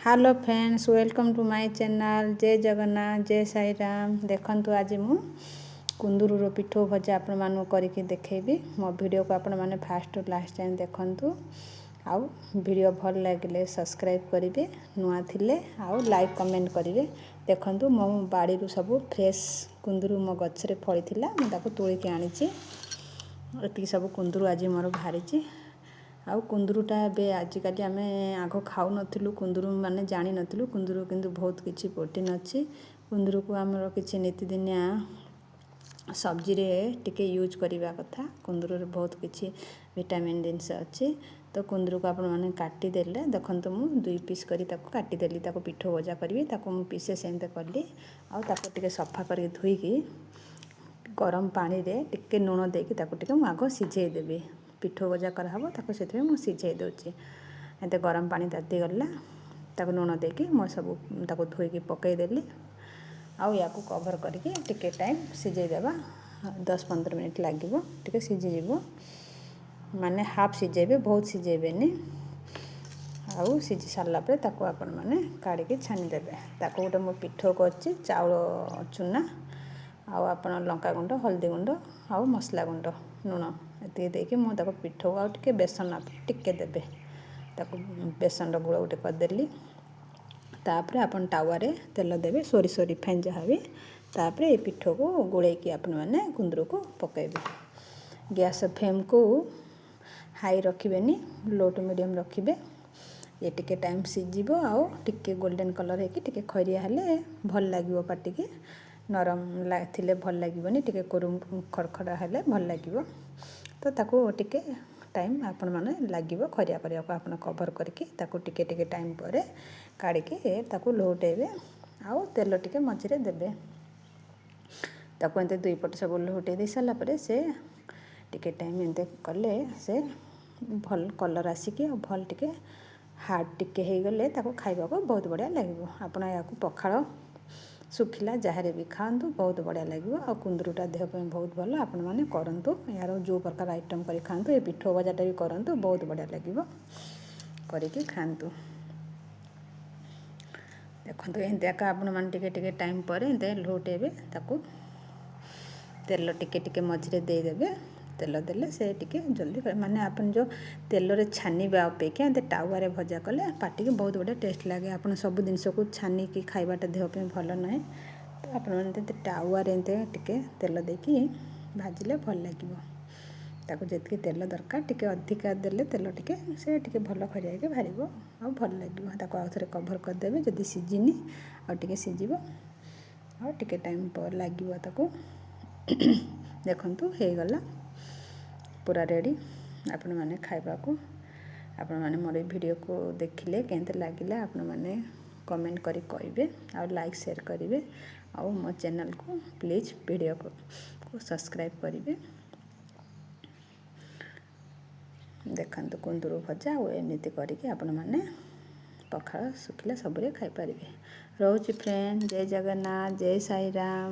Hello friends, welcome to my channel. ଜୟ ଜଗନ୍ନାଥ, ଜୟ ସାଇରାମ। ଦେଖନ୍ତୁ, ଆଜି ମୁଁ କୁନ୍ଦୁରୁର ପିଠଉ ଭଜା ଆପଣମାନଙ୍କୁ କରିକି ଦେଖେଇବି। ମୋ ଭିଡ଼ିଓକୁ ଆପଣମାନେ ଫାଷ୍ଟରୁ ଲାଷ୍ଟ ଯାଏଁ ଦେଖନ୍ତୁ ଆଉ ଭିଡ଼ିଓ ଭଲ ଲାଗିଲେ ସବସ୍କ୍ରାଇବ୍ କରିବେ ନୂଆ ଥିଲେ, ଆଉ ଲାଇକ୍ କମେଣ୍ଟ କରିବେ। ଦେଖନ୍ତୁ, ମୋ ବାଡ଼ିରୁ ସବୁ ଫ୍ରେଶ୍ କୁନ୍ଦୁରୁ ମୋ ଗଛରେ ଫଳିଥିଲା, ମୁଁ ତାକୁ ତୋଳିକି ଆଣିଛି। ଏତିକି ସବୁ କୁନ୍ଦୁରୁ ଆଜି ମୋର ବାହାରିଛି। ଆଉ କୁନ୍ଦୁରୁଟା ଏବେ ଆଜିକାଲି ଆମେ ଆଗ ଖାଉନଥିଲୁ କୁନ୍ଦୁରୁ, ମାନେ ଜାଣିନଥିଲୁ କୁନ୍ଦୁରୁ, କିନ୍ତୁ ବହୁତ କିଛି ପ୍ରୋଟିନ୍ ଅଛି। କୁନ୍ଦୁରୁକୁ ଆମର କିଛି ନିତିଦିନିଆ ସବଜିରେ ଟିକେ ୟୁଜ୍ କରିବା କଥା। କୁନ୍ଦୁରୁରେ ବହୁତ କିଛି ଭିଟାମିନ୍ ଜିନିଷ ଅଛି। ତ କୁନ୍ଦୁରୁକୁ ଆପଣମାନେ କାଟିଦେଲେ, ଦେଖନ୍ତୁ, ମୁଁ ଦୁଇ ପିସ୍ କରି ତାକୁ କାଟିଦେଲି। ତାକୁ ପିଠଉ ଭଜା କରିବି। ତାକୁ ମୁଁ ପିସେସ୍ ଏମିତି କଲି ଆଉ ତାକୁ ଟିକେ ସଫା କରିକି ଧୋଇକି ଗରମ ପାଣିରେ ଟିକେ ଲୁଣ ଦେଇକି ତାକୁ ଟିକେ ମୁଁ ଆଗ ସିଝେଇ ଦେବି। ପିଠଉ ଭଜା କରାହେବ ତାକୁ, ସେଥିପାଇଁ ମୁଁ ସିଝେଇ ଦେଉଛି। ଏତେ ଗରମ ପାଣି ତାତିଗଲା, ତାକୁ ଲୁଣ ଦେଇକି ମୁଁ ସବୁ ତାକୁ ଧୋଇକି ପକାଇଦେଲି ଆଉ ୟାକୁ କଭର୍ କରିକି ଟିକେ ଟାଇମ୍ ସିଝେଇ ଦେବା। 10-15 ମିନିଟ୍ ଲାଗିବ, ଟିକେ ସିଝିଯିବ। ମାନେ ହାଫ୍ ସିଝେଇବେ, ବହୁତ ସିଝେଇବେନି। ଆଉ ସିଝି ସାରିଲା ପରେ ତାକୁ ଆପଣମାନେ କାଢ଼ିକି ଛାଣିଦେବେ। ତାକୁ ଗୋଟେ ମୁଁ ପିଠଉ କରିଛି, ଚାଉଳ ଚୁନା ଆଉ ଆପଣ ଲଙ୍କା ଗୁଣ୍ଡ, ହଳଦୀ ଗୁଣ୍ଡ ଆଉ ମସଲା ଗୁଣ୍ଡ, ଲୁଣ ଏତିକି ଦେଇକି ମୁଁ ତାକୁ ପିଠଉ, ଆଉ ଟିକେ ବେସନ ଟିକେ ଦେବେ। ତାକୁ ବେସନର ଗୁଳ ଗୋଟେ କରିଦେଲି। ତାପରେ ଆପଣ ତାୱାରେ ତେଲ ଦେବେ, ସୋରିଷ, ରିଫାଇନ୍ ଯାହା ବି। ତାପରେ ଏ ପିଠଉକୁ ଗୋଳେଇକି ଆପଣମାନେ କୁନ୍ଦୁରୁକୁ ପକାଇବେ। ଗ୍ୟାସ୍ ଫ୍ଲେମ୍କୁ ହାଇ ରଖିବେନି, ଲୋ ଟୁ ମିଡ଼ିୟମ୍ ରଖିବେ। ଇଏ ଟିକେ ଟାଇମ୍ ସିଝିବ ଆଉ ଟିକେ ଗୋଲ୍ଡେନ୍ କଲର୍ ହେଇକି ଟିକେ ଖଇରିଆ ହେଲେ ଭଲ ଲାଗିବ ପାଟିକି। ନରମ ଥିଲେ ଭଲ ଲାଗିବନି, ଟିକେ କୁରୁମ ଖଡ଼ଖଡ଼ ହେଲେ ଭଲ ଲାଗିବ। ତ ତାକୁ ଟିକେ ଟାଇମ୍ ଆପଣମାନେ ଲାଗିବ ଖଇରିଆ କରିବାକୁ। ଆପଣ କଭର୍ କରିକି ତାକୁ ଟିକେ ଟିକେ ଟାଇମ୍ ପରେ କାଢ଼ିକି ତାକୁ ଲୋଉଟେଇବେ ଆଉ ତେଲ ଟିକେ ମଝିରେ ଦେବେ। ତାକୁ ଏମିତି ଦୁଇ ପଟ ସବୁ ଲୋଉଟେଇ ଦେଇ ସାରିଲା ପରେ ସେ ଟିକେ ଟାଇମ୍ ଏମିତି କଲେ ସେ ଭଲ କଲର୍ ଆସିକି ଆଉ ଭଲ ଟିକେ ହାର୍ଡ଼ ଟିକେ ହେଇଗଲେ ତାକୁ ଖାଇବାକୁ ବହୁତ ବଢ଼ିଆ ଲାଗିବ। ଆପଣ ଏହାକୁ ପଖାଳ, ଶୁଖିଲା ଯାହାରେ ବି ଖାଆନ୍ତୁ, ବହୁତ ବଢ଼ିଆ ଲାଗିବ। ଆଉ କୁନ୍ଦୁରୁଟା ଦେହ ପାଇଁ ବହୁତ ଭଲ। ଆପଣମାନେ କରନ୍ତୁ, ଏହାର ଯେଉଁ ପ୍ରକାର ଆଇଟମ୍ କରି ଖାଆନ୍ତୁ। ଏ ପିଠଉ ଭଜାଟା ବି କରନ୍ତୁ, ବହୁତ ବଢ଼ିଆ ଲାଗିବ, କରିକି ଖାଆନ୍ତୁ। ଦେଖନ୍ତୁ, ଏମିତି ଏକା ଆପଣମାନେ ଟିକେ ଟିକେ ଟାଇମ୍ ପରେ ଏମିତି ଲୋଉଟେଇବେ ତାକୁ। ତେଲ ଟିକେ ଟିକେ ମଝିରେ ଦେଇଦେବେ। ତେଲ ଦେଲେ ସେ ଟିକେ ଜଲ୍ଦି, ମାନେ ଆପଣ ଯେଉଁ ତେଲରେ ଛାନିବା ଅପେକ୍ଷା ଏମିତି ତାୱାରେ ଭଜା କଲେ ପାଟିକି ବହୁତ ବଢ଼ିଆ ଟେଷ୍ଟ ଲାଗେ। ଆପଣ ସବୁ ଜିନିଷକୁ ଛାନିକି ଖାଇବାଟା ଦେହ ପାଇଁ ଭଲ ନୁହେଁ। ତ ଆପଣମାନେ ଏମିତି ତାୱାରେ ଏମିତି ଟିକେ ତେଲ ଦେଇକି ଭାଜିଲେ ଭଲ ଲାଗିବ। ତାକୁ ଯେତିକି ତେଲ ଦରକାର ଟିକେ ଅଧିକା ଦେଲେ ତେଲ ଟିକେ ସେ ଟିକେ ଭଲ ଖରିଆଇକି ବାହାରିବ ଆଉ ଭଲ ଲାଗିବ। ତାକୁ ଆଉ ଥରେ କଭର୍ କରିଦେବେ। ଯଦି ସିଝିନି, ଆଉ ଟିକେ ସିଝିବ, ଆଉ ଟିକେ ଟାଇମ୍ ପରେ ଲାଗିବ ତାକୁ। ଦେଖନ୍ତୁ, ହେଇଗଲା ପୁରା ରେଡ଼ି ଆପଣମାନେ ଖାଇବାକୁ। ଆପଣମାନେ ମୋର ଏଇ ଭିଡ଼ିଓକୁ ଦେଖିଲେ କେମିତି ଲାଗିଲା, ଆପଣମାନେ କମେଣ୍ଟ କରି କହିବେ ଆଉ ଲାଇକ୍ ସେୟାର କରିବେ ଆଉ ମୋ ଚ୍ୟାନେଲକୁ ପ୍ଲିଜ୍ ଭିଡ଼ିଓକୁ ସବସ୍କ୍ରାଇବ୍ କରିବେ। ଦେଖନ୍ତୁ, କୁନ୍ଦୁରୁ ଭଜା ଆଉ ଏମିତି କରିକି ଆପଣମାନେ ପଖାଳ, ଶୁଖିଲା ସବୁରେ ଖାଇପାରିବେ। ରହୁଛି ଫ୍ରେଣ୍ଡ, ଜୟ ଜଗନ୍ନାଥ, ଜୟ ସାଇରାମ।